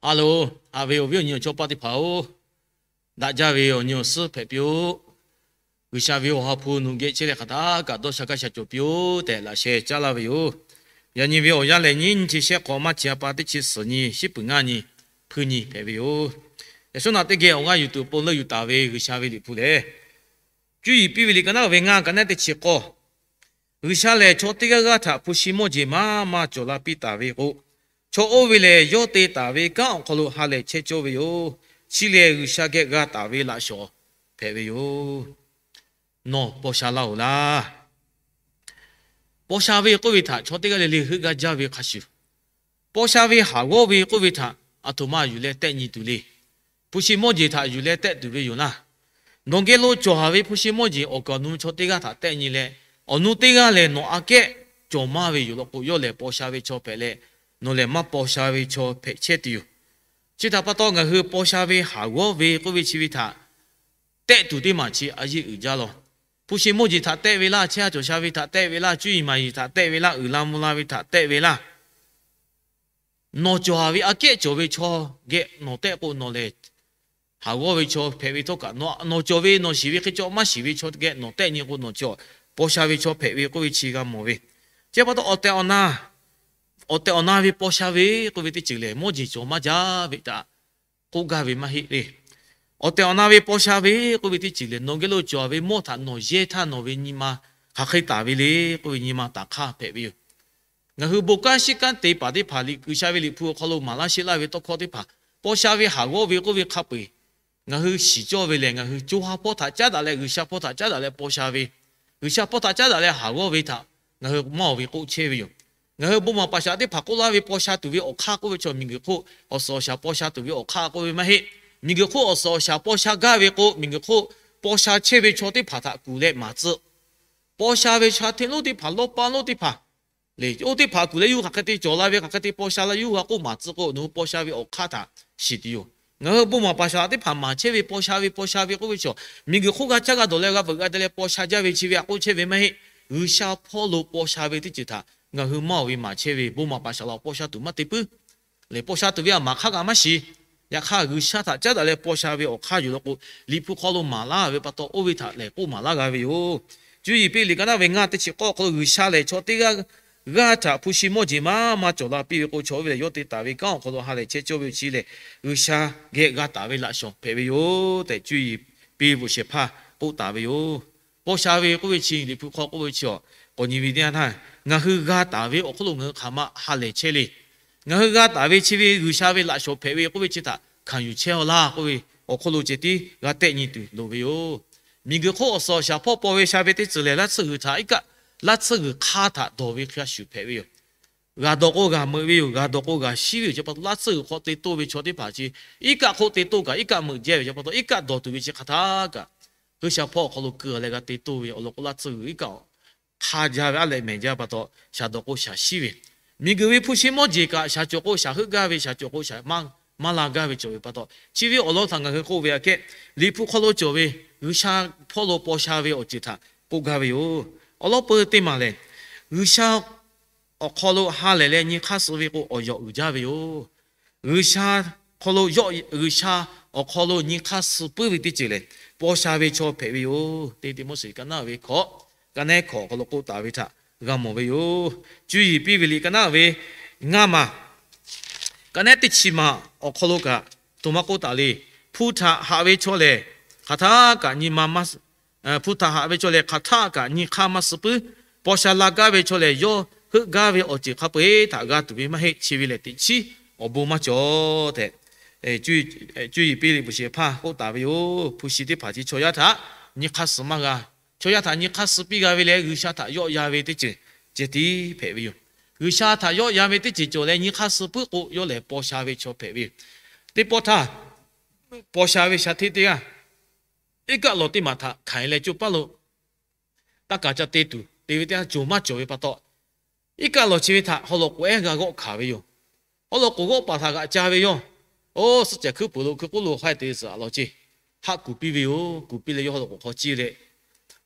Aˬ loˍ, haꞈ ve awˬ viˉ awˬ nyi awˬ chawˇ paˆ teˇ hpaˍ-oˬ, daꞈ jaˇ ve awˬ nyi awˬ suhˉ hpehꞈ piˇ-oˆ. G'uiˬsha ve awˬ ha hpu nawˬ geh chehˇ leh hk'aˬ htaˇ kaꞈ dawˇ sha gaˇ sha cawˬ piˇ-oˆ tehꞈ laꞈ sheh caˉ laˇ ve yoˬ. Yaꞈ nyi ve awˬ yanˇ lehˬ, nyiˇ nyi chi shehˆ hk'awꞈ maˇ chi a pa teˇ chi suhˍ nyi, shiˉ puiˍ ngaˇ nyi, hpuiˇ nyi hpehꞈ ve yoˬ. Yaꞈ shawˉ naꞈ teˇ geh awˬ g'aˇ yuˬ tuˬ awˬ pon leuˆ yuˬ taˍ ve G'uiˬsha ve Liꞈ hpu lehˬ, Cuˇ yiˍ piˇ ve liꞈ ka naˉ ve ngaˇ, ka naˉ teˇ chi k'awˇ, G'uiˬsha lehˬ chaw teˇ g'aˇ g'aˇ htaꞈ hpu shi mawˇ jeˬ maˇ maˇ cawˬ la piˇ taˍ ve k'o, chaw oˇ ve lehˬ yawˇ te taˍ ve kanˉ awˬ hk'aw lo ha lehˬ chehˇ cawˇ ve yoˬ. Chi lehˬ G'uiˬsha geh g'a taˍ ve laꞈ shawˍ hpehꞈ ve yoˬ. Nawˬ paw sha laˇ-oˬ laˇ. Paw sha ve k'oˆ ve htaꞈ chaw teˇ g'aˇ le le heuˆ gaˇ jaˇ ve hk'a shuˍ, paw sha ve haˍ g'awˇ ve k'oˆ ve htaꞈ aˬ htoꞈ ma yuˬ leh tehˆ nyi tuˬ le. Hpu shi mawˇ jeˬ htaꞈ yuˬ leh tehˆ tuˬ ve yoˬ laˇ. Nawˬ geh lo cawˬ haˍ ve hpu shi mawˇ jeˬ awˬ kaˍ awˬ nu chaw teˇ g'aˇ htaꞈ tehˆ nyi leh, awˬ nu teˇ g'aˇ lehˬ nawˬ aꞈ kehˉ cawˬ maˇ ve yoˬ law k'o, yawˇ lehˬ paw sha ve chaw hpehꞈ leh, nawˬ lehˬ maˇ paw sha ve chaw hpehꞈ chehˇ tuˬ yoˬ. Chi htaꞈ pa taw ngaˬ hui paw sha ve haˍ g'awˇ ve k'oˆ ve chi ve htaꞈ tehˆ tuˬ teˇ maˬ chi a yeˇ uiˍ jaˇ law. Hpu shi mawˇ jeˬ htaꞈ tehˆ ve laˇ, chehˇ ha cawˬ sha ve htaꞈ tehˆ ve laˇ, cuˇ yiˍ maˍ yiˍ htaꞈ tehˆ ve laˇ, uiˍ la mvuh la ve htaꞈ tehˆ ve laˇ. Nawˬ cawˬ haˍ ve aꞈ kehˉ cawˬ ve chaw geh nawˬ tehˆ k'o, nawˬ lehˬ haˍ g'awˇ ve chaw hpehꞈ ve htawˇ kaꞈ, nawˬ cawˬ ve nawˬ shiˍ ve hk'e cawˬ maˇ shiˍ ve chaw geh nawˬ tehˆ nyi k'o, nawˬ cawˬ paw sha ve chaw hpehꞈ ve k'oˆ ve chi g'a mawˬ ve. Chi pa taw awˬ tehˬ awˬ na, awˬ tehˬ awˬ na ve paw sha ve k'oˆ ve teˇ ceuˬ lehˬ, mawˇ jeˬ cawˬ maˇ jaˇ ve htaꞈ k'oˆ gaˇ ve maˇ heˆ le. Awˬ tehˬ awˬ na ve paw sha ve k'oˆ ve teˇ ceuˬ lehˬ, nawˬ geh lo cawˬ ve mawˇ htaꞈ nawˬ yehˇ htaˇ nawˬ ve nyi ma hk'aˬ hk'e taˍ ve le k'oˆ ve nyi ma taˍ hk'aˇ hpehꞈ ve yoˬ. Ngaˬ hui bon kanˉ shiˉ kanˉ te paˍ teˇ hpaˍ liꞈ G'uiˬsha ve Liꞈ hpu awˬ hk'aw lo maˍ laˇ sheˆ laˇ ve tawˇ hkawˇ teˇ hpaˍ, paw sha ve haˍ g'awˇ ve k'oˆ ve hk'a peu-eˬ ngaˬ hui shiˍ cawˇ ve lehˬ, ngaˬ hui co ha hpawˇ htaꞈ caˉ daꞈ leh, G'uiˬsha hpawˇ htaꞈ caˉ daꞈ leh paw sha ve, G'uiˬsha hpawˇ htaꞈ caˉ daꞈ leh haˍ g'awˇ ve htaꞈ ngaˬ hui maˇ oˬ ve k'oˆ chehˇ ve yoˬ. Ngaˬ hui bon maˍ paˍ shaˍ teˇ hpaˍ k'oˆ laˇ ve paw sha tuˬ ve awˬ hk'aˇ k'oˆ ve chaw, miˬguiˬ hk'oˆ awˬ suhˍ awˬ shaˍ paw sha tuˬ ve awˬ hk'aˇ k'oˆ ve maˇ heˆ. Miˬguiˬ hk'oˆ awˬ suhˍ awˬ shaˍ paw sha gaˇ ve k'o, miˬguiˬ hk'oˆ paw sha chehˇ ve chaw teˇ hpaˍ htaꞈ kuˬ leh maˍ tcuh. Paw sha ve sha hteˇ lonˉ teˇ hpaˍ, lawˇ paˇ lonˉ teˇ hpaˍ le, oˇ teˇ hpaˍ kuˬ leh yawˇ hui hk'aˬ hk'e te cawˬ la ve, hk'aˬ hk'e te paw sha la, yawˇ hui a k'oˆ maˍ tcuh k'o, nawˬ hui paw sha ve awˬ hk'aˇ htaꞈ shiˍ tuˬ yoˬ. Ngaˬ hui bon maˍ paˍ shaˍ teˇ hpaˍ maˍ chehˇ ve paw sha ve, paw sha ve k'oˆ ve chaw, miˬguiˬ hk'oˆ g'a caˇ g'a dawˬ leh g'a veuꞈ g'a deh leh paw sha jaˇ ve chi ve a k'oˆ chehˇ ve maˇ heˆ. G'uiˬsha hpawˇ lo paw sha ve teˇ ceuˬ htaꞈ ngaˬ hui maˇ oˬ ve maˍ chehˇ ve, bon maˍ paˍ shaˍ la paw sha tuˬ maˇ te puiˉ. Lehˬ, paw sha tuˬ ve a maˍ hk'aˇ kaꞈ maˇ shiˍ. Yaꞈ hk'aˇ, G'uiˬsha htaꞈ caˉ daꞈ leh paw sha ve awˬ hk'aˇ yoˬ law k'o, Liꞈ hpu hk'aw lo maˍ laˇ ve pa taw, oˇ ve htaꞈ lehˬ k'oˆ maˍ laˇ g'a ve yoˬ. Cuˇ yiˍ piˇ liꞈ ka naˉ ve ngaˇ teˇ chi k'awˇ awˬ hk'aw lo, G'uiˬsha lehˬ chaw teˇ g'aˇ g'aˇ htaꞈ hpu shi mawˇ jeˬ maˇ maˇ cawˬ la piˇ ve k'o, chaw oˇ ve lehˬ yawˇ te taˍ ve kanˉ awˬ hk'aw lo ha lehˬ chehˇ cawˇ ve yoˬ. Chi lehˬ G'uiˬsha geh g'a taˍ ve laꞈ shawˍ hpehꞈ ve yoˬ tehꞈ, Cuˇ yiˍ piˇ ve bvuhꞈ shehˍ hpaˇ k'oˆ taˍ ve yoˬ. Paw sha ve k'oˆ ve chi, Liꞈ hpu hk'aw k'oˆ ve chi awˬ k'awꞈ nyi ve teˇ yanˇ htaˇ, ngaˬ hui g'a taˍ ve awˬ hk'oˆ lo ngaˬ hui hk'aˬ ma ha lehˬ chehˇ le. Ngaˬ hui g'a taˍ ve chi ve G'uiˬsha ve laꞈ shawˍ hpehꞈ ve k'oˆ ve chi htaꞈ hkanˍ yuˬ chehˇ-aw laˇ k'oˆ ve awˬ hk'oˆ lo ceh tiˉ g'a tehˆ nyi tuˬ loˍ ve yoˬ. Miˬguiˬ hk'oˆ awˬ suhˍ awˬ shaˍ hpawˇ paw ve sha ve teˇ ceuˬ lehˬ, laˇ tsuhˇ g'uiˬ htaꞈ iˉ kaˆ, laˇ tsuhˇ g'uiˬ hk'aˇ htaꞈ dawˬ ve hk'a shuˍ hpehꞈ ve yoˬ. G'a dawˬ k'o g'a meuꞈ ve yoˬ. G'a dawˬ k'o g'a shiˉ ve yoˬ. Chi pa taw laˇ tsuhˇ g'uiˬ hk'aw te toˇ ve chaw teˇ hpaˍ chi iˉ kaˆ hk'oˆ te toˇ kaꞈ, iˉ kaˆ meuꞈ jehˇ ve. Chi pa taw iˉ kaˆ dawˬ tuˬ ve chi hk'aˬ htaˇ kaꞈ, G'uiˬsha hpawˇ awˬ hk'aw lo keu leh g'a te toˇ ve awˬ lawn k'o, laˇ tsuhˇ g'uiˬ iˉ kaˆ hk'a jaˇ ve aˉ lehꞈ mehˍ jaˇ pa taw, shaˍ dawˬ k'o shaˍ shiˉ ve, miˬguiˬ ve hpu shi mawˇ jeˬ kaꞈ shaˍ cawˬ k'o shaˍ heuˆ gaˇ ve, shaˍ cawˬ k'o shaˍ maˇ la gaˇ ve cawˬ ve pa taw, chi ve awˬ lawn htaꞈ ngaˬ hui k'oˆ ve aꞈ kehˉ, Liꞈ hpu hk'aw lo cawˬ ve G'uiˬsha hpawˇ lo paw sha ve awˬ ceuˬ htaꞈ k'oˆ gaˇ ve yoˬ. Awˬ lawn peu teˇ maˬ lehˬ, G'uiˬsha awˬ hk'aw lo ha lehˬ leh nyi hk'aˇ suh ve k'o, awˬ yawˬ uiˍ jaˇ ve yoˬ. G'uiˬsha hk'aw lo yawˆ, G'uiˬsha awˬ hk'aw lo nyi hk'aˇ suh puiˉ ve teˇ ceuˬ lehˬ, paw sha ve chaw hpehꞈ ve yoˬ. Teˇ Tiˆmoˉseˍ ka naˉ ve hkawꞈ, ka naˉ hkawꞈ awˬ hk'aw lo k'oˆ taˍ ve htaꞈ g'a mawˬ ve yoˬ. Cuˇ yiˍ piˇ ve liꞈ ka naˉ ve ngaˇ maˬ, ka naˉ teˇ chi maˬ awˬ hk'aw lo kaꞈ, htoꞈ ma k'oˆ taˍ le. Hpu htaꞈ haꞈ ve chaw lehˬ, hk'aˬ htaˇ kaꞈ nyi ma maˇ Hpu htaꞈ haꞈ ve chaw lehˬ, hk'aˬ htaˆ kaꞈ nyi hk'aˇ maˇ suh puiˉ. Paw sha la gaˇ ve chaw lehˬ, yawˇ heuˆ gaˇ ve awˬ ceuˬ hk'a peu-eˬ htaꞈ g'a tuˬ ve maˇ heˆ. Chi ve lehˬ, teꞈ chiˉ awˬ bon maˇ cawˬ tehꞈ, Cuˇ yiˍ piˇ liꞈ bvuhꞈ shehˍ hpaˇ k'oˆ taˍ ve yoˬ. Hpu shi teˇ hpaˍ chi chaw yaˇ htaꞈ nyi hk'aˇ suh maˇ g'a. Chaw yaˇ htaꞈ nyi hk'aˇ suh piˇ g'a ve lehˬ, G'uiˬsha htaꞈ yawˆ yan ve teˇ ceuˬ ceh tiˉ hpehꞈ ve yoˬ. G'uiˬsha htaꞈ yawˆ yan ve teˇ ceuˬ cawˬ leh nyi hk'aˇ suh puiˉ k'o, yawˇ lehˬ paw sha ve chaw hpehꞈ ve yoˬ. Teˇ pawˆ htaˇ, paw sha ve sha hteˇ teˇ g'aˇ iˉ kaˆ lawˬ teˇ maˬ htaꞈ hkanˍ leh coˇ paˉ lo taˇ kaˍ ca te tuˬ te ve teˇ g'aˇ cawˬ maˇ cawˬ ve pa taw, iˉ kaˆ lawˬ chi ve htaꞈ haw loꞈ k'oˍ ehˉ g'a g'awˆ hkanˍ ve yoˬ. Haw loꞈ k'oˍ g'awˆ paˍ htaꞈ g'aꞈ ca ve yoˬ. Oˇ suhˆ cehˬ hkuiˉ puiˍ lo hkui k'oˆ lo hk'aˇ te suhˍ a lawˬ ceˇ, haˆ kuˬ piˇ ve yoˬ. Kuˬ piˇ leh yawˇ haw loꞈ k'oˍ hk'aw ciˇ leh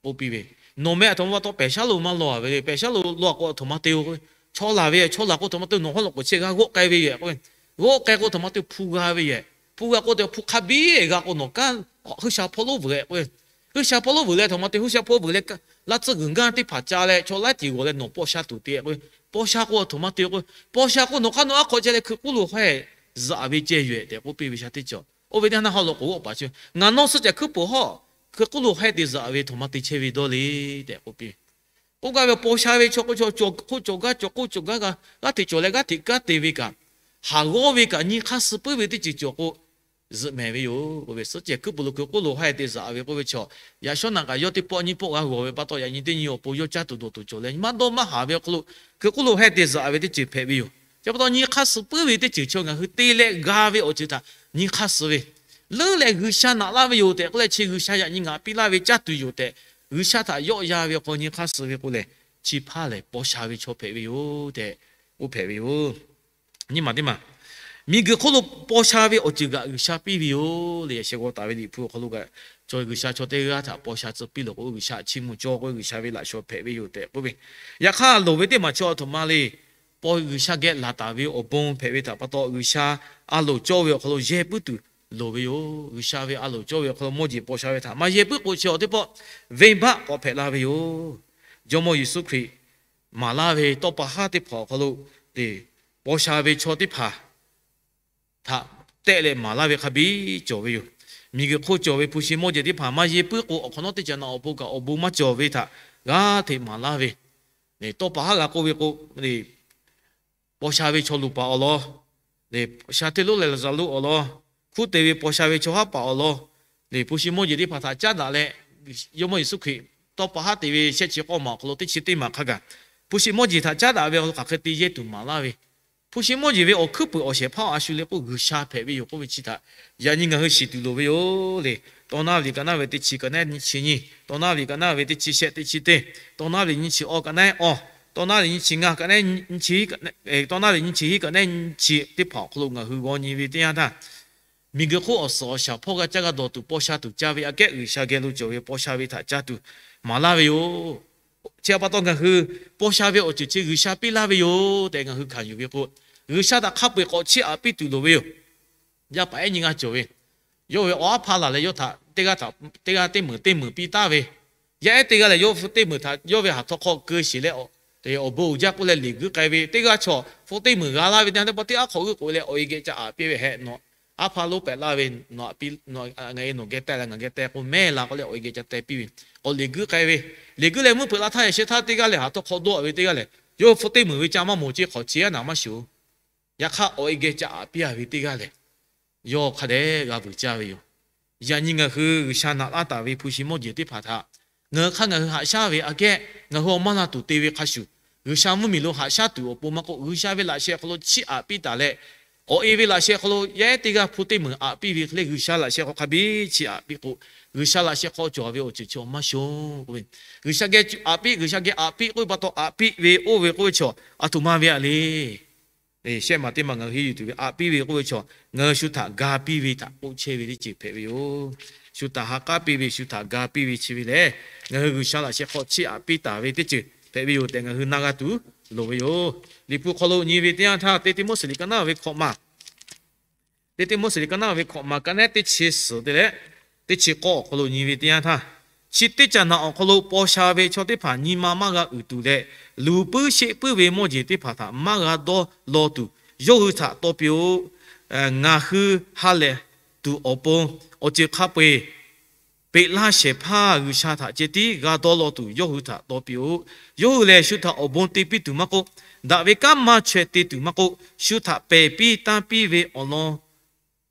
k'oˆ piˇ ve, Nawˬ meh aˬ htoꞈ ma pa taw pehˬ shaˉ lo maˇ lawˬ ve le. Pehˬ shaˉ lo lawˬ a k'o aˬ htoꞈ ma te-o k'o, chaw laˬ ve chaw laˬ k'o aˬ htoꞈ ma te-o, nawˬ haw loꞈ k'oˍ chehˇ g'a g'awˆ k'ai ve yoˬ k'oˆ ve. G'awˆ k'ai k'o, a htoꞈ ma te hpu g'a ve yehˬ. Hpu g'a k'o te hpu hk'a biˉ g'a k'o, nawˬ kanˉ hk'aw hui sha hpawˇ lonˉ vuiˬ-e k'o, hui sha hpawˇ lonˉ vuiˬ leh a htoꞈ ma te hui sha hpawˇ vuiˬ leh, laˇ tcuhˇ g'uiˬ gaˇ teˇ hpaˍ ca leh chaw laiˉ ceuˬ g'awˬ leh nawˬ paw sha tuˬ te k'o, paw sha k'o a htoꞈ ma te k'o, paw sha k'o nawˬ hk'aˇ nawˬ aˉ hk'aw ca leh hkui k'oˆ lo haˉ-e, zaꞈ ve ceh yoˬ-e tehꞈ k'oˆ piˇ ve sha teˇ cawˬ. Oˇ ve teˇ yanˇ htaˇ haw loꞈ k'oˍ g'awˆ paˍ chi, ngaˬ nawˇ suhˆ ceh hkuiˉ peuˬ hawˉ, hkui k'oˆ lo haˉ-e te zaꞈ ve a htoꞈ ma te chehˇ ve dawˇ le tehꞈ k'oˆ piˇ ve. K'oˆ gaˇ ve paw sha ve chaw k'o, chaw hk'oˆ cawˬ gaˇ cawˬ k'oˆ cawˬ gaˇ g'a, g'aˇ hteꞈ cawˬ leh g'aˇ hteꞈ kanˉ te ve kaꞈ, haˍ g'awˇ ve kaꞈ nyi hk'aˇ suh puiˉ ve teˇ ceuˬ cawˬ k'o, zuhꞈ mehˍ ve yoˬ. Oˇ ve suhˆ ceh hkuiˉ peuˬ lo hkui k'oˆ lo haˉ-e te zaꞈ ve k'oˆ ve chaw, yaꞈ shawˉ naꞈ kaꞈ yawˇ teˇ pawˆ nyiˇ pawˆ g'a g'awˬ ve pa taw, yaꞈ nyi teˇ nyi awˬ pon yawˇ caˇ tuˬ dawˬ tuˬ cawˬ leh maˇ dawˇ maˇ haˍ ve awˬ hk'aw lo, hkui k'oˆ lo haˉ-e te zaꞈ ve teˇ ceuˬ hpehꞈ ve yoˬ. Chi pa taw nyi hk'aˇ suh puiˉ ve teˇ ceuˬ chaw ngaˬ hui te leh g'a ve awˬ ceuˬ htaꞈ nyi hk'aˇ suh ve, leuˉ leh G'uiˬsha naꞈ laˇ ve yoˬ tehꞈ k'oˆ leh, chi G'uiˬsha yaꞈ nyi ngaˬ piˇ laˇ ve caˇ tuˬ yoˬ tehꞈ, G'uiˬsha htaꞈ yawˆ yan ve awˬ hk'aw nyi hk'aˇ suh ve k'o lehˬ, chi hpaˇ lehˬ paw sha ve chaw hpehꞈ ve yoˬ tehꞈ k'oˆ hpehꞈ ve yoˬ. Nyiˇ maˬ teˇ maˬ, miˬguiˬ hk'oˆ lo paw sha ve awˬ ceuˬ kaꞈ G'uiˬsha piˇ ve yoˬ le. Yaꞈ sheh g'aw taˍ ve Liꞈ hpu awˬ hk'aw lo kaꞈ, chaw G'uiˬsha chaw teˇ g'aˇ htaꞈ paw sha tcuh piˇ lawˬ k'o, G'uiˬsha chiˇ mvuh cawˇ k'o, G'uiˬsha ve laꞈ shawnˍ hpehꞈ ve yoˬ tehꞈ k'oˆ ve. Yaꞈ hk'aˇ loˍ ve teˇ maˬ chi a htoꞈ ma le. Paw G'uiˬsha geh laˬ taˍ ve awˬ bon hpehꞈ ve htaꞈ pa taw, G'uiˬsha a loˍ cawˇ ve awˬ hk'aw lo yehˇ puiˉ tuˬ loˍ ve yoˬ. G'uiˬsha ve a loˍ cawˇ ve awˬ hk'aw lo mawˇ jeˬ paw sha ve htaꞈ maˇ yehˇ puiˉ k'o, chi awˬ teˇ pawˆ venˇbaˆ k'awꞈ hpehꞈ la ve yoˬ. Jawˇmawˇ Yeˍsuˆ Hkriꞈ maˍ laˇ ve tawˇ pa haˉ teˇ hpaˍ awˬ hk'aw lo, paw sha ve chaw teˇ hpaˍ htaꞈ tehˆ leh maˍ laˇ ve hk'a biˇ cawˬ ve yoˬ. Miˬguiˬ hk'oˆ cawˬ ve hpu shi mawˇ jeˬ teˇ hpaˍ maˇ yehˇ puiˉ k'o, awˬ hk'awꞈ nawˉ teˇ caꞈ naꞈ awˬ pon kaꞈ awˬ bon maˇ cawˬ ve htaꞈ g'aˇ hteꞈ maˍ laˇ ve, tawˇ pa haˉ g'a k'oˆ ve k'o, paw sha ve chaw luˬ paˍ awˬ lawn, sha hteˇ lonˉ leh Laˍzaˍruˆ awˬ lawn, hkunˉ te ve paw sha ve chaw haˉ paˍ awˬ lawn, hpu shi mawˇ jeˬ teˇ hpaˍ htaꞈ caˉ daꞈ leh, Jawˇmawˇ Yeˍsuˆ Hkriꞈ tawˇ pa haˉ te ve shehˆ chi k'awˇ maˬ awˬ hk'aw lo teˇ chi teˇ maˬ hk'a gaˬ, hpu shi mawˇ jeˬ htaꞈ caˉ daꞈ ve awˬ hk'aˬ hk'e te yehˇ tuˬ maˍ laˇ ve, hpu shi mawˇ jeˬ ve awˬ hkuiˉ puiˍ awˬ shehˍ hpaˇ a shu le k'oˆ G'uiˬsha hpehꞈ ve yoˬ k'oˆ ve chi htaꞈ yaꞈ nyi ngaˬ hui shiˍ tuˬ loˍ ve yoˬ le. Tawˇ naˉ ve kaꞈ naˉ ve teˇ chi kaꞈ naˉ nyi chi nyi, tawˇ naˉ ve kaꞈ naˉ ve teˇ chi shehˆ teˇ chi teˇ, tawˇ naˉ ve nyi chi awˇ kaꞈ naˉ awˇ, tawˇ naˉ ve nyi chi ngaˇ kaꞈ naˉ, tawˇ naˉ ve nyi chi hiˉ kaꞈ naˉ nyi chi teˇ hpaˍ awˬ hk'aw lo ngaˬ hui g'aw nyi ve teˇ yanˇ htaˇ, miˬguiˬ hk'oˆ awˬ suhˍ awˬ shaˍ hpawˇ g'a caˇ g'a dawˬ tuˬ paw sha tuˬ ca ve aꞈ kehˉ G'uiˬsha geh lo cawˬ ve paw sha ve htaꞈ caˇ tuˬ maˍ laˇ ve yoˬ. Chi htaꞈ pa taw ngaˬ hui paw sha ve awˬ ceuˬ chi G'uiˬsha piˇ laˇ ve yoˬ tehꞈ ngaˬ hui hkanˍ yuˬ ve k'o, G'uiˬsha htaꞈ hk'a peu-eˬ k'awꞈ chiˇ aꞈ piˇ tuˬ loˍ ve yoˬ. Yaˇ paˍ ehˉ nyi g'aˇ cawˬ ve, yawˇ ve awˬ aˉ hpaˇ laˬ leh yawˇ htaꞈ teˇ g'aˇ teˇ meuˍ teˇ meuˍ piˇ taˍ ve, yaˇ ehˉ teˇ g'aˇ lehˬ yawˇ hpu teˇ meuˍ htaꞈ yawˇ ve haꞈ htawˇ hk'aw keu sheˍ leh, awˬ bon uiˍ jaˇ k'oˆ leh liꞈ guiˇ k'ai ve teˇ g'aˇ chaw hpu teˇ meuˍ g'a laˇ ve teˇ yanˇ teˇ pawˆ teˇ aˉ hk'awꞈ g'euˆ k'oꞈ leh awˬ e geh ca aꞈ piˇ ve hehꞈ nawˬ aˉ hpaˇ lonˉ pehꞈ laˇ ve, nawˬ aꞈ piˇ, ngaˬ e nawˬ geh teh leh ngaˬ geh teh k'o mehˇ la k'oˆ leh awˬ e geh ca teh piˇ ve, k'awꞈ liꞈ guiˇ k'ai ve, liꞈ guiˇ leh mvuhˇ hpeuꞈ la htaˇ yaꞈ sheh htaˇ teˇ g'aˇ lehˬ haꞈ htawˇ hk'aw dawˇ aꞈ ve teˇ g'aˇ lehˬ yawˇ hpu teˇ meuˍ ve ca maˇ mawˬ ce hk'awꞈ ce aˉ naˍ maˇ shiˍ-oˬ. Yaꞈ hk'aˇ awˬ e geh ca aꞈ piˇ a ve teˇ g'aˇ lehˬ, yawˇ hk'a dehꞈ g'a vuiˬ caˇ ve yoˬ. Yaꞈ nyi ngaˬ hui G'uiˬsha naꞈ laˇ taˍ ve hpu shi mawˇ jeˬ teˇ hpaˍ htaꞈ ngaˬ hui hk'aˇ ngaˬ hui haꞈ shaˉ ve aꞈ kehˉ ngaˬ hui awˬ maˇ la tuˬ te ve hk'a shuˍ, G'uiˬsha mvuhˇmiˬ lo haꞈ shaˉ tuˬ awˬ pon maˇ k'oˆ, G'uiˬsha ve laꞈ sheh hk'aw lo chiˇ aꞈ piˇ taˍ leh, awˬ e ve laꞈ sheh hk'aw lo yaˇ ehˉ teˇ g'aˇ hpu teˇ meuˍ aꞈ piˇ ve hk'e leh G'uiˬsha laꞈ sheh hk'aw hk'a biˇ chiˇ aꞈ piˇ k'o, G'uiˬsha laꞈ sheh hk'aw cawˬ ve awˬ ceuˬ chi awˬ maˇ shonˇ k'oˆ ve, G'uiˬsha geh aꞈ piˇ, G'uiˬsha geh aꞈ piˇ k'oˆ ve pa taw aꞈ piˇ ve oˇ ve k'oˆ ve chaw aˬ htoꞈ ma ve aꞈ le. Shehˆ maˬ teˇ maˬ ngaˬ hui yuˬ tuˬ ve aꞈ piˇ ve k'oˆ ve chaw, ngaˬ hui shu htaꞈ ga piˇ ve htaꞈ k'oˆ chehˇ ve teˇ ceuˬ hpehꞈ ve yoˬ. Shu htaꞈ ha k'aˉ piˇ ve, shu htaꞈ ga piˇ ve chi ve lehˬ, ngaˬ hui G'uiˬsha laꞈ sheh hk'aw chiˇ aꞈ piˇ taˍ ve teˇ ceuˬ hpehꞈ ve yoˬ tehꞈ ngaˬ hui na g'a tuˬ loˍ ve yoˬ. Liꞈ hpu hk'aw lo nyi ve teˇ yanˇ htaˇ, teˇ Tiˆmoˉseˍ liꞈ ka naˉ ve hkawꞈ maˬ, teˇ Tiˆmoˉseˍ liꞈ ka naˉ ve hkawꞈ maˬ ka nehˉ teˇ chi suhˍ te leh teˇ chi k'awˇ awˬ hk'aw lo nyi ve teˇ yanˇ htaˇ, chi teˇ caꞈ naꞈ awˬ hk'aw lo paw sha ve chaw teˇ hpaˍ nyi ma maˇ g'a uiˍ tuˬ leh, luˬ puiˉ sheˆ puiˉ ve mawˇ jeˬ teˇ hpaˍ htaꞈ maˇ g'a dawˇ law tuˬ, yawˇ hui htaꞈ taw piˇ-oˆ. Ngaˬ hui ha lehˬ tuˬ awˬ pon awˬ ceuˬ hk'a peu-eˬ peꞈ laˇ shehˍ hpaˇ G'uiˬsha htaꞈ ceh tiˉ g'a dawˇ law tuˬ yawˇ hui htaꞈ taw piˇ-oˆ. Yawˇ hui lehˬ shu htaꞈ awˬ bon te piˇ tuˬ maˇ k'oˆ, daꞈ ve kanˉ maˇ chaweh te tuˬ maˇ k'oˆ, shu htaꞈ pehˬ piˇ tanˇ piˇ ve awˬ lawn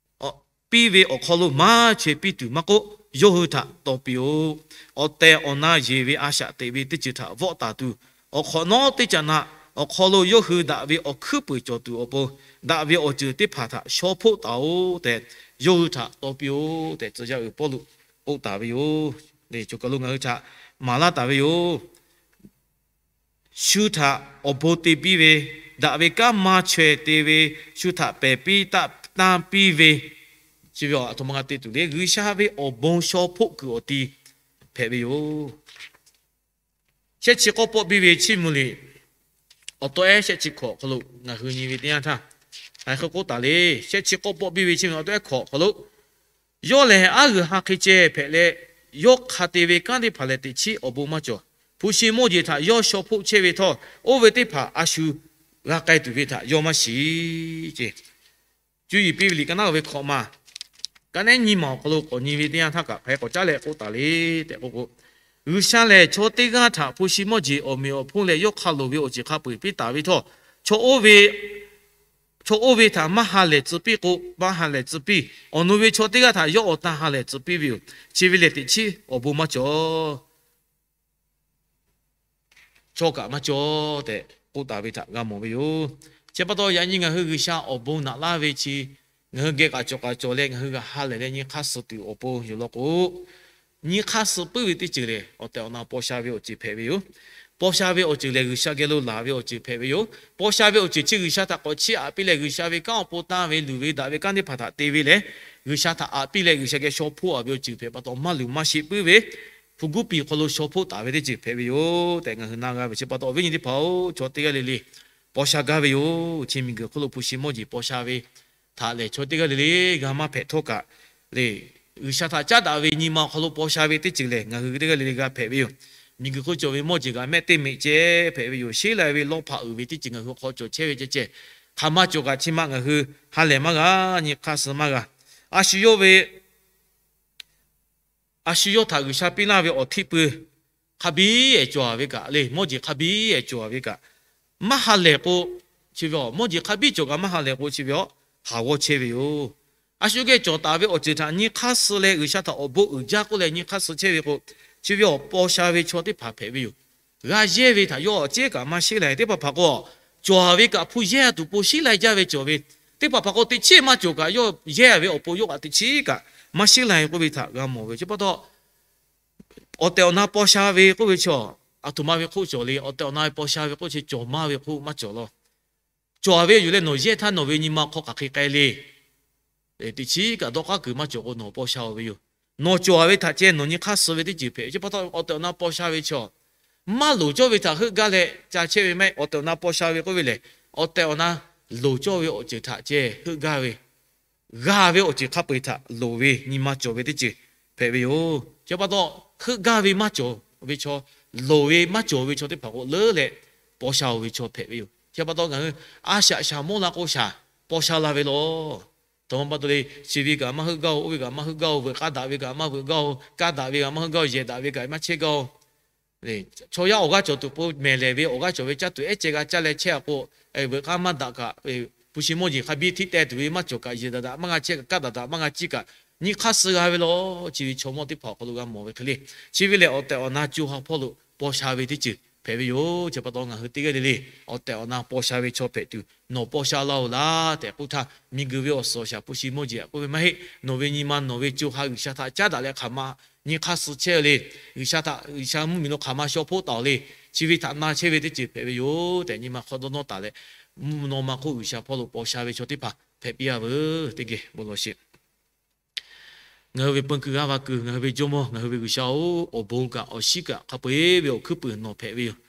piˇ ve awˬ hk'aw lo maˇ chaweh piˇ tuˬ maˇ k'oˆ, yawˇ hui htaꞈ taw piˇ-oˆ. Awˬ tehˬ awˬ na yeˬ ve a shaꞈ teꞈ ve teˇ ceuˬ htaꞈ vawˆ taˍ tuˬ, awˬ hk'awꞈ nawˉ teˇ caꞈ naꞈ awˬ hk'aw lo yawˇ hui daꞈ ve awˬ hkuiˉ puiˍ cawˬ tuˬ awˬ pon, daꞈ ve awˬ ceuˬ teˇ hpaˍ htaꞈ shaw hpoˆ taˍ-oˬ tehꞈ, yawˇ hui htaꞈ taw piˇ-oˆ tehꞈ, tcuh yaˇ uiˍ Pawˇluꞈ k'oˆ taˍ ve yoˬ. Choˬ kaˬ lo ngaˬ hui htaꞈ maˍ laˇ taˍ ve yoˬ. Shu htaꞈ awˬ bon te piˇ ve, daꞈ ve kanˉ maˇ chaweh te ve, shu htaꞈ pehˬ piˇ tanˇ piˇ ve, chi ve a htoꞈ ma g'a te tuˬ le. G'uiˬsha ve awˬ bon shaw hpoˆ kuiˬ awˬ ti hpehꞈ ve yoˬ. Shehˆ chi k'awˇ pawˆ biˇ ve Chiˇ mvuh liꞈ awˬ taw ehˉ shehˆ chi hkawꞈ awˬ hk'aw lo ngaˬ hui nyi ve teˇ yanˇ htaˇ, Hk'e k'oˆ taˍ le. Shehˆ chi k'awˆ pawˆ biˇ ve chi ve awˬ to ehˉ hkawꞈ hk'aw lo, yawˇ lehˬ aˉ g'uiˬ ha hk'e ceh hpehꞈ leh, yawˇ hk'a te ve kanˉ teˇ hpaˍ lehˬ teꞈ chiˉ awˬ bon maˇ cawˬ. Hpu shi mawˇ jeˬ htaꞈ yawˇ shaw hpoˆ chehˇ ve htawˇ, oˇ ve teˇ hpaˍ a shu g'a k'ai tuˬ ve htaꞈ yawˇ maˇ shiˍ ce. Cuˇ yiˍ piˇ ve liꞈ ka naˉ ve hkawꞈ ma, ka nehˉ nyi ma awˬ hk'aw lo k'awꞈ nyi ve teˇ yanˇ htaˇ kaꞈ hk'aˬ hk'e k'awꞈ caˉ leh k'oˆ taˍ le tehꞈ k'oˆ k'o, G'uiˬsha lehˬ chaw teˇ g'aˇ htaꞈ hpu shi mawˇ jeˬ awˬ meꞈ awˬ hponˇ leh yawˇ hk'a loˍ ve awˬ ceuˬ hk'a peu-eˬ piˇ taˍ ve htawˇ, chaw oˇ ve htaꞈ maˇ ha lehˬ tcuh piˇ k'o, maˇ ha lehˬ tcuh piˇ. Awˬ nu ve chaw teˇ g'aˇ htaꞈ yawˇ awˬ tan ha lehˬ tcuh piˇ ve yoˬ. Chi ve lehˬ teꞈ chiˉ awˬ bon maˇ cawˬ. Chaw kaꞈ maˇ cawˬ tehꞈ k'oˆ taˍ ve htaꞈ g'a mawˬ ve yoˬ. Chi pa taw yaꞈ nyi ngaˬ hui G'uiˬsha awˬ bon naꞈ laˇ ve chi, ngaˬ hui geh k'aꞈ cawˬ k'aꞈ cawˬ leh ngaˬ hui g'a ha lehˬ leh nyi hk'aˇ suh tuˬ awˬ pon yoˬ law k'o, nyi hk'aˇ suh puiˉ ve teˇ ceuˬ lehˬ awˬ tehˬ awˬ na paw sha ve awˬ ceuˬ hpehꞈ ve yoˬ. Paw sha ve awˬ ceuˬ lehˬ G'uiˬsha geh lo laˬ ve awˬ ceuˬ hpehꞈ ve yoˬ. Paw sha ve awˬ ceuˬ chi G'uiˬsha htaꞈ k'awꞈ chiˇ aꞈ piˇ leh G'uiˬsha ve kanˉ awˬ pon tanˇ ve luˬ ve daꞈ ve kanˉ teˇ hpaˍ htaꞈ te ve lehˬ, G'uiˬsha htaꞈ aꞈ piˇ leh G'uiˬsha geh shaw hpoˆ aꞈ ve awˬ ceuˬ hpehꞈ pa taw maˇ luˬ maˇ sheˆ puiˉ ve, hpu guˇ piˍ hk'aw lo shaw hpoˆ taˍ ve teˇ ceuˬ hpehꞈ ve yoˬ tehꞈ ngaˬ hui na g'a ve chi pa taw, awˬ viˉ nyi teˇ hpaˍ-oˬ, chaw teˇ g'aˇ le le paw sha gaˇ ve yoˬ. Chi miˬguiˬ hk'oˆ lo hpu shi mawˇ jeˬ paw sha ve htaꞈ lehˬ chaw teˇ g'aˇ le le g'a maˇ hpehꞈ htawˇ kaꞈ le, G'uiˬsha htaꞈ caˉ daꞈ ve nyi ma awˬ hk'aw lo paw sha ve teˇ ceuˬ lehˬ ngaˬ hui teˇ g'aˇ le le g'a hpehꞈ ve yoˬ. Miˬguiˬ hk'oˆ cawˬ ve mawˇ jeˬ kaꞈ mehˆ teˇ meꞈ ceh hpehꞈ ve yoˬ. Sheˉ lai ve lawˇ hpaꞈ uiˍ ve teˇ ceuˬ ngaˬ hui hk'aw cawˬ chehˇ ve ceh ceh, hk'aˬ ma cawˬ kaꞈ chi ma ngaˬ hui ha lehˬ maˇ g'a, nyi hk'aˇ suh maˇ g'a. A shu yawˇ ve a shu yawˇ htaꞈ G'uiˬsha piˇ laˇ ve awˬ htiˆ pui hk'a biˉ ehˍ cawˬ ve kaꞈ le, mawˇ jeˬ hk'a biˉ ehˍ cawˬ ve kaꞈ maˇ ha lehˬ k'o, chi ve mawˇ jeˬ hk'a biˉ cawˬ kaꞈ maˇ ha lehˬ k'o, chi ve haˍ g'awˇ chehˇ ve yoˬ. A shu geh cawˬ taˍ ve awˬ ceuˬ htaꞈ nyi hk'aˇ suh leh G'uiˬsha htaꞈ awˬ bon uiˍ jaˇ k'oˆ leh nyi hk'aˇ suh chehˇ ve k'o, chi ve awˬ paw sha ve chaw teˇ hpaˍ hpehꞈ ve yoˬ. G'a yehˇ ve htaꞈ yawˇ awˬ ceˉ kaꞈ maˇ sheˉ laiˬ. Teˇ hpaˍ hpaˍ k'o, cawˬ ve kaꞈ hpu yehˇ tuˬ po sheˉ laiˬ jaˇ ve cawˬ ve, teˇ hpaˍ hpaˍ k'o teꞈ chiˉ maˇ cawˬ kaꞈ yawˇ yehˇ ve awˬ pon yawˇ kaꞈ teꞈ chiˉ kaꞈ maˇ sheˉ laiˬ k'oˆ ve htaꞈ g'a mawˬ ve. Chi pa taw, awˬ tehˬ awˬ na paw sha ve k'oˆ ve chaw, aˬ htoꞈ ma ve hk'oˆ cawˬ le. Awˬ tehˬ awˬ na paw sha ve k'oˆ chi cawˬ maˇ ve hk'oˆ maˇ cawˬ law. Cawˬ ve yoˬ leh nawˬ yehˇ htaˇ nawˬ ve nyi ma hk'aw hk'aˬ hk'e k'ai le. Teꞈ chiˉ kaꞈ dawˇ k'aˉ kuiˬ maˇ cawˬ k'o nawˬ paw sha-oˬ ve yoˬ. Nawˬ cawˬ ve htaꞈ ceh nawˬ nyi hk'aˇ suh ve teˇ ceuˬ hpehꞈ. Chi pa taw awˬ tehˬ awˬ na paw sha ve chaw, maˇ loˍ cawˇ ve htaꞈ heuˆ gaˇ leh ca chehˇ ve maˇ heˆ. Awˬ tehˬ awˬ na paw sha ve k'oˆ ve lehˬ, awˬ tehˬ awˬ na loˍ cawˇ ve awˬ ceuˬ htaꞈ ceh heuˆ gaˇ ve, g'a ve awˬ ceuˬ hk'a peu-eˬ htaꞈ loˍ ve nyi ma cawˬ ve teˇ ceuˬ hpehꞈ ve yoˬ. Chi pa taw, heuˆ gaˇ ve maˇ cawˬ ve chaw, loˍ ve maˇ cawˬ ve chaw teˇ hpaˍ k'o leuˉ leh paw sha-oˬ ve chaw hpehꞈ ve yoˬ. Chi pa taw ngaˬ hui a shaꞈ shaˍ mawˇ la k'o shaˍ paw sha la ve law. Taw ma pa taw le, chi ve kaꞈ maˇ heuˆ gaˇ-oˬ, oˇ ve kaꞈ maˇ heuˆ gaˇ-oˬ, veuꞈ k'aˇ daꞈ ve kaꞈ maˇ veuꞈ gaˇ-oˬ, kaˇ daꞈ ve kaꞈ maˇ heuˆ gaˇ-oˬ, yehˬ daꞈ ve kaꞈ maˇ chehˇ gaˇ-oˬ. Chaw yaˇ awˬ g'aˇ cawˬ tuˬ po mehˬ lehˬ ve awˬ g'aˇ cawˬ ve caˇ tuˬ ehˉ ceh g'a caˇ leh chehˇ-a k'o, veuꞈ k'aˇ maˇ daꞈ kaꞈ, hpu shi mawˇ jeˬ hk'a biˇ htiˇ teh tuˬ ve maˇ cawˬ kaꞈ, yehˬ daꞈ daꞈ maˇ g'a chehˇ kaꞈ, kaˇ daꞈ daꞈ maˇ g'a ciˇ kaꞈ, nyi hk'aˇ suh g'a ve law. Chi ve chaw mawˇ teˇ hpaˍ awˬ hk'aw lo g'a mawˬ ve hk'e le. Chi ve lehˬ awˬ tehˬ awˬ na co ha hpawˇ lo paw sha ve teˇ ceuˬ hpehꞈ ve yoˬ. Chi pa taw ngaˬ hui teˇ g'aˇ le le awˬ tehˬ awˬ na paw sha ve chaw hpehꞈ tuˬ nawˬ paw sha la-oˬ laˇ tehꞈ k'oˆ htaˇ, miˬguiˬ ve awˬ suhˍ awˬ shaˍ hpu shi mawˇ jeˬ k'oˆ ve maˇ heˆ. Nawˬ ve nyi ma nawˬ ve co ha G'uiˬsha htaꞈ caˉ daꞈ leh hk'aˬ ma nyi hk'aˇ suh chehˇ le. G'uiˬsha htaꞈ, G'uiˬsha mvuhˇmiˬ lo hk'aˬ ma shaw hpoˆ taˍ-oˬ le. Chi ve htaꞈ na chehˇ ve teˇ ceuˬ hpehꞈ ve yoˬ tehꞈ nyi ma hk'aw dawˇ nawˇ taˍ leh, mvuhˇ naw ma hk'oˆ G'uiˬsha hpawˇ lo paw sha ve chaw teˇ hpaˍ hpehꞈ piˇ-a veuˬ teˇ geh bon lawˬ sheˍ. Ngaˬ hui ve peun kuiˬ g'aˇ va kuiˬ, ngaˬ hui ve Jawˇmawˇ, ngaˬ hui ve G'uiˬsha-oˬ, awˬ bon kaꞈ awˬ shiˉ kaꞈ hk'a peu-eˬ ve awˬ hkuiˉ puiˍ nawˬ hpehꞈ ve yoˬ.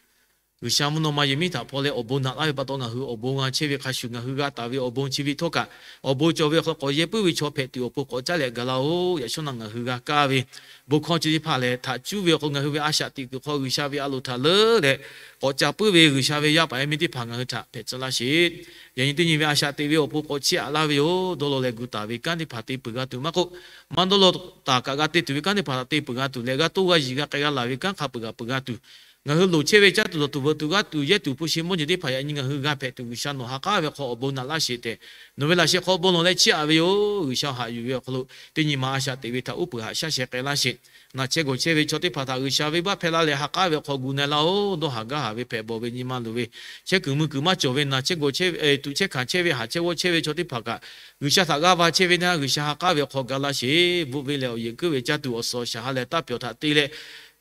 G'uiˬsha mvuhˇ naw ma yehˬ miˉ htaꞈ hpaw leh awˬ bon naꞈ laˇ ve pa taw ngaˬ hui awˬ bon g'a chehˇ ve hk'a shuˍ, ngaˬ hui g'a taˍ ve awˬ bon chi ve htawˇ kaꞈ, awˬ bon cawˬ ve awˬ hk'aw lo k'awꞈ yehˇ puiˉ ve chaw hpehꞈ tuˬ awˬ pon k'awꞈ caˉ leh gaˬ laˇ-oˬ. Yaꞈ shawˉ naꞈ ngaˬ hui g'a kaˇ ve bon hkawˇ chi teˇ hpaˍ lehˬ, htaꞈ cuˉ ve awˬ hk'aw lo ngaˬ hui ve a shaꞈ teꞈ kuiˬ hk'aw G'uiˬsha ve a loˍ htaꞈ leuˉ leh k'awꞈ ca puiˉ ve G'uiˬsha ve yaˇ paˍ yaˇ miˇ teˇ hpaˍ ngaˬ hui htaꞈ hpehꞈ tcuh laˇ sheˍ. Yaꞈ nyi teˇ nyi ve a shaꞈ teꞈ ve awˬ pon k'awꞈ chiˇ aꞈ laˇ ve yoˬ. Dawˇ law leh gu taˍ ve kanˉ teˇ hpaˍ te peuˬ g'a tuˬ maˇ k'oˆ, maˇ dawˇ law taˍ kaꞈ g'a te tuˬ ve kanˉ teˇ hpaˍ htaꞈ te peuˬ g'a tuˬ leh, g'a toˇ g'a yiˬ g'a k'ai g'a laˬ ve kanˉ hk'a peu-eˬ kaꞈ peuˬ g'a tuˬ, ngaˬ hui loˍ chehˇ ve caˇ tuˬ dawˬ tuˬ veuꞈ tuˬ g'aˇ tuˬ yehˇ tuˬ hpu shi mawˇ jeˬ teˇ hpaˍ yaꞈ nyi ngaˬ hui g'a hpehꞈ tuˬ G'uiˬsha nawˬ ha k'aˉ ve hk'aw awˬ bon naꞈ laˇ sheˍ tehꞈ, nawˬ ve laꞈ sheh hk'aw bon lawˬ leh chiˇ aꞈ ve yoˬ. G'uiˬsha haꞈ yuˬ ve awˬ hk'aw lo teˇ nyi ma a shaꞈ teꞈ ve htaꞈ uˉ peunˍ haꞈ shaˉ sheh k'ai laˇ sheˍ. Naˬ chehˇ gawˬ chehˇ ve chaw teˇ hpaˍ htaꞈ G'uiˬsha venˇbaˆ hpehˇ laˇ leh ha k'aˉ ve awˬ hk'aw gu na-e laˇ-oˬ. Dawˇ haˍ gaˇ haˍ ve hpehꞈ bawˬ ve nyi ma loˍ ve, chehˇ kuiˬ mui kuiˬ maˇ cawˬ ve naˬ chehˇ gawˬ chehˇ, tuꞈ chehˇ hkanˍ chehˇ ve haˍ chehˇ g'awˇ chehˇ ve chaw teˇ hpaˍ kaꞈ, G'uiˬsha htaꞈ g'aˇ va chehˇ ve naˇ G'uiˬsha ha k'aˉ ve awˬ hk'aw ga laˇ sheˍ. Bvuhˆ ve leh awˬ yehˬ kuiˉ ve caˇ tuˬ awˬ suhˍ awˬ shaˍ ha lehˬ taˇ pyawˬ htaꞈ te leh,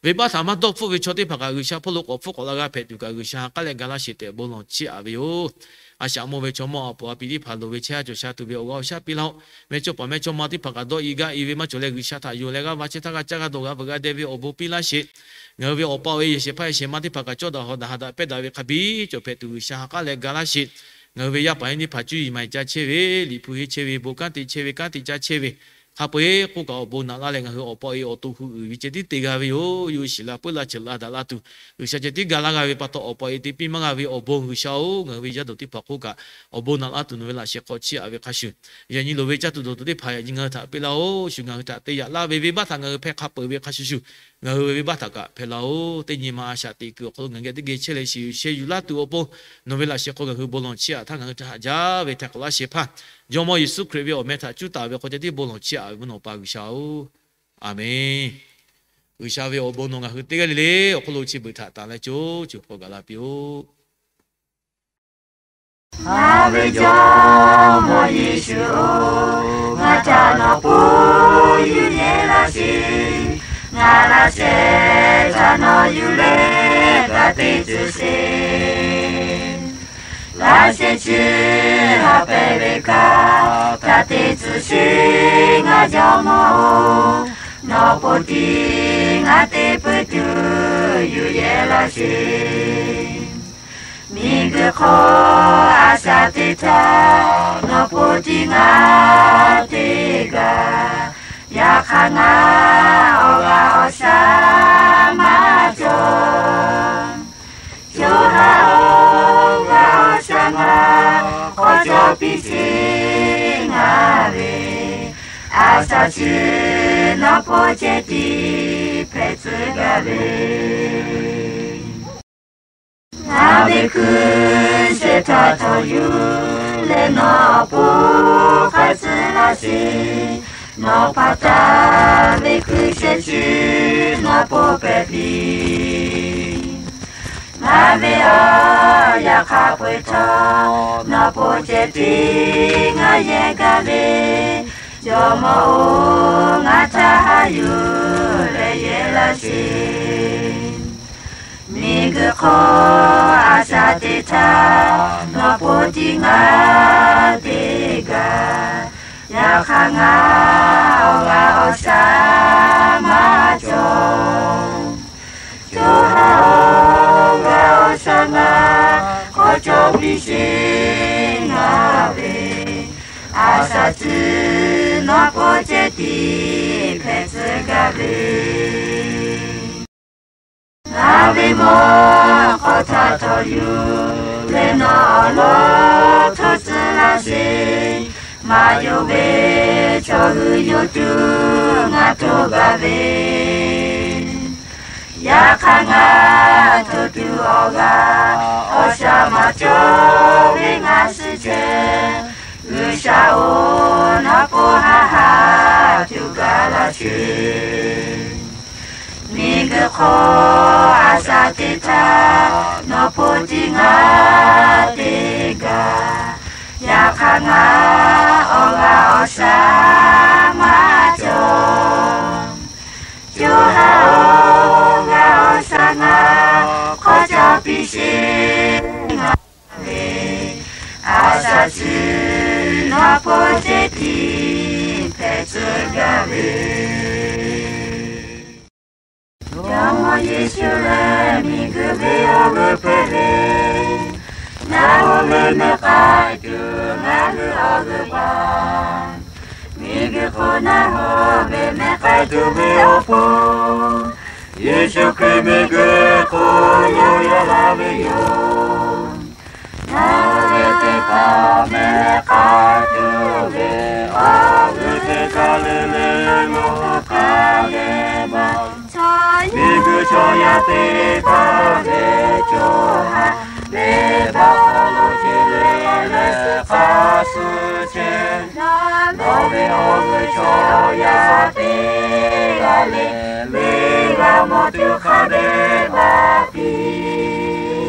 venˇbaˆ htaꞈ maˇ dawˇ hpfuhˆ ve chaw teˇ hpaˍ kaꞈ G'uiˬsha hpawˇ lo k'awꞈ hpfuhˆ k'awꞈ la g'a hpehꞈ tuˬ kaꞈ G'uiˬsha ha k'aˉ leh ga laˇ sheˍ tehꞈ bon lawˬ chiˇ aꞈ ve yoˬ. A shaꞈ mawˇ ve chaw mawˇ a puˍ a piˍ teˇ hpaˍ loˍ ve chehˇ ha cawˬ sha tuˬ ve awˬ g'aˇ awˬ shaˉ piˇ laˇ-oˆ. Mehˇchawˇ paˍ mehˇchawˇma teˇ hpaˍ kaꞈ dawˇ i gaˇ i ve maˇ cawˬ leh G'uiˬsha htaꞈ yonˍ leh g'aˇ va chehˇ htaˇ g'a caˇ g'a dawˬ g'a veuꞈ g'a deh ve awˬ bon piˇ laˇ sheˍ. Ngaˬ hui ve awˬ pa awˬ e yehˬ shehˍ hpaˇ yehˬ shehˍ ma teˇ hpaˍ kaꞈ cawˇ daꞈ hawˍ daꞈ ha daꞈ pehˇ daꞈ ve hk'a biˇ cawˬ hpehꞈ tuˬ G'uiˬsha ha k'aˉ leh ga laˇ sheˍ. Ngaˬ hui ve yaˇ paˍ yaˇ miˇ hpaˍ cuˇ yiˍ maˍ yiˍ ca chehˇ ve, liꞈ hpu henˇ chehˇ ve, bon kanˉ te chehˇ ve, kanˉ te caˇ chehˇ ve, hk'a peu-eˬ k'oˆ kaꞈ awˬ bon naꞈ laˇ leh ngaˬ hui awˬ pa e awˬ to hui uiˍ ve ceh tiˉ te g'a ve yoˬ. Yawˇ hui shiˍ la puiˉ la ceuˬ la daꞈ la tuˬ, G'uiˬsha ceh tiˉ ga laˇ g'a ve pa taw, awˬ pa e te piˇ maˇ g'a ve awˬ bon G'uiˬsha-oˬ, ngaˬ hui ve yaˇ dawˬ teˇ hpaˍ k'oˆ kaꞈ awˬ bon naꞈ laˇ tuˬ nawˬ ve laꞈ sheh hk'aw chiˇ aꞈ ve hk'a shuˍ, yaꞈ nyi loˍ ve caˇ tuˬ dawˬ tuˬ teˇ hpaˍ yaꞈ nyi ngaˬ hui htaꞈ piˇ laˇ-oˬ. Shu ngaˬ hui htaꞈ te yaꞈ laˇ ve venˇbaˆ htaꞈ ngaˬ hui hpehˇ hk'a peuˬ ve hk'a shuˍ shuˍ, ngaˬ hui ve venˇbaˆ htaꞈ kaꞈ hpehˇ laˇ-oˬ. Teˇ nyi ma a shaꞈ teꞈ kuiˬ awˬ hk'aw lo ngaˬ geh teˇ geh chehˇ leh shiˍ yuˬ sheh yuˬ laˇ tuˬ awˬ pon, nawˬ ve laꞈ sheh hk'aw ngaˬ hui bon lawˬ chiˇ aꞈ htaˇ ngaˬ hui htaꞈ haꞈ jaˇ ve hteh k'awꞈ laˇ shehˍ hpaˇ, Jawˇmawˇ Yeˍsuˆ Hkriꞈ ve awˬ meh htaꞈ cuˇ taˍ ve hk'aw ceh tiˉ bon lawˬ chiˇ aꞈ ve mvuhˇ naw pa G'uiˬsha-oˬ, Aˍmenˍ. G'uiˬsha ve awˬ bon nawˬ ngaˬ hui teˇ g'aˇ le le awˬ hk'aw lo chi beuꞈ htaꞈ tanˬ leh co co hk'aw gaˬ la piˇ-oˆ. Ngaˬ ve Jawˇmawˇ Yeˍsuˆ-oˬ, ngaˬ htaꞈ nawˬ hpu yuˬ yehˬ laˇ sheˍ. Ngaˬ laꞈ sheh htaꞈ nawˬ yuˬ leh g'a te tcuh sheˍ. Laꞈ sheh chi haꞈ pehˍ ve kaꞈ g'a te tcuh sheˍ. Ngaˬ Jawˇmawˇ-oˬ, nawˬ po tiˉ ngaˬ te puiˉ tuˬ yuˬ yehˬ laˇ sheˍ. Miˬguiˬ hk'oˆ a shaꞈ teꞈ htaˇ nawˬ po tiˉ ngaˬ te gaˬ. Yaꞈ hk'aˇ ngaˬ awˬ g'aˇ awˬ shaˉ maˇ cawˬ. Co ha-oˬ, g'aˇ awˬ shaˉ ngaˬ k'awꞈ cawˬ piˇ sheˍ. Ngaˬ ve a shaꞈ chi nawˬ po ceh tiˉ hpehꞈ tcuh gaˇ ve. Ngaˬ ve hkui shehˍ htaꞈ cawˬ yuˬ leh nawˬ awˬ pon hk'a tcuh laˇ sheˍ. Nawˬ pa taˍ ve hkui shehˍ chi nawˬ po pehꞈ piˇ. Ngaˬ ve awˬ yaꞈ hk'aˇ peu-eˬ htawˇ nawˬ po ceh tiˉ ngaˬ yehˬ gaˇ ve. Jawˇmawˇ-oˬ, ngaˬ htaꞈ haꞈ yuˬ leh yehˬ laˇ sheˍ. Miˬguiˬ hk'oˆ a shaꞈ teꞈ htaˇ nawˬ po tiˉ ngaˬ te gaˬ. Yaꞈ hk'aˇ ngaˬ awˬ g'aˇ awˬ shaˉ maˇ cawˬ. Co ha-oˬ, g'aˇ awˬ shaˉ ngaˬ k'awꞈ cawˬ piˇ sheˍ. Ngaˬ ve a shaꞈ chi nawˬ po ceh tiˉ hpehꞈ tcuh gaˇ ve. Ngaˬ ve mawˇ hk'aw htaꞈ cawˬ yuˬ leh nawˬ awˬ lawn hto tcuh laˇ sheˍ. Maˇ yonˍ ve chaw hui yawˇ tuˬ ngaˬ hto gaˇ ve. Yaꞈ hk'aˇ ngaˬ hto tuˬ awˬ g'aˇ awˬ shaˉ maˇ cawˬ ve ngaˬ suh ceh. G'uiˬsha-oˬ, nawˬ po haꞈ haꞈ tuˬ gaˬ laˇ sheˍ. Miˬguiˬ hk'oˆ a shaꞈ teꞈ htaˇ nawˬ po tiˉ ngaˬ te gaˬ. Yaꞈ hk'aˇ ngaˬ awˬ g'aˇ awˬ shaˉ maˇ cawˬ. Co ha-oˬ, g'aˇ awˬ shaˉ ngaˬ k'awꞈ cawˬ piˇ sheˍ. Ngaˬ ve a shaꞈ chi nawˬ po ceh tiˉ hpehꞈ tcuh gaˇ ve. Jawˇmawˇ Yeˍsuˆ lehˬ miˬguiˬ ve awˬ g'euˆ hpehꞈ ve, naˬ hoꞈ ve mehˆ k'ai tuˬ ngaˬ hui awˬ g'euˆ baˬ. Miˬguiˬ hk'oˆ naˬ hoꞈ ve mehˆ k'ai tuˬ ve awˬ pon, Yeˍsuˆ Hkriꞈ miˬguiˬ hk'oˆ yawˇ yaˇ la ve yoˬ. Naˬ hoꞈ ve teˇ hpaˍ mehˆ k'ai tuˬ ve awˬ g'euˆ teˇ kaˬ le le lo hk'a dehꞈ maˇ, miˬguiˬ chaw yaˇ teˇ hpaˍ ve co ha ve baˬ lo ce le le hk'a suh chehˇ. Nawˬ ve awˬ g'euˆ chaw yaˇ teˇ g'aˇ le le g'a mawˬ tuˬ hk'a dehꞈ baˬ piˇ.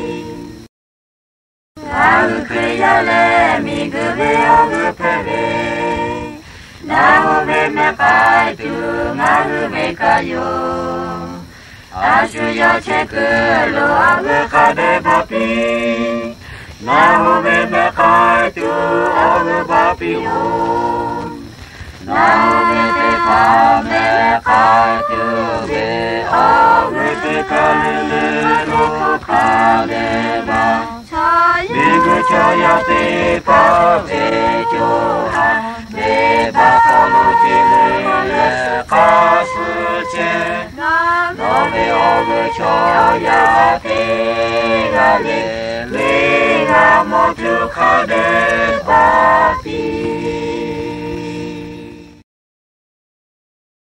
Ngaˬ hui Hkriꞈ yaˇ lehˬ miˬguiˬ ve awˬ g'euˆ hpehꞈ ve, naˬ hoꞈ ve mehˆ k'ai tuˬ ngaˬ hui ve kaꞈ yoˬ. A shu yawˇ chehˇ kuiˬ lo awˬ g'euˆ hk'a dehꞈ baˬ piˇ. Naˬ hoꞈ ve mehˆ k'ai tuˬ awˬ g'euˆ baˬ piˇ-oˬ. Naˬ hoꞈ ve teˇ hpaˍ mehˆ k'ai tuˬ ve awˬ g'euˆ teˇ kaˬ le le lo hk'a dehꞈ baˬ. Miˬguiˬ Chaw yaˇ teˇ hpaˍ ve co ha, venˇbaˆ hk'aw lo ce le leh hk'a suh chehˇ. Nawˬ ve awˬ g'uˇ chaw yaˇ teˇ g'aˇ le le, g'a mawˬ tuˬ hk'a dehꞈ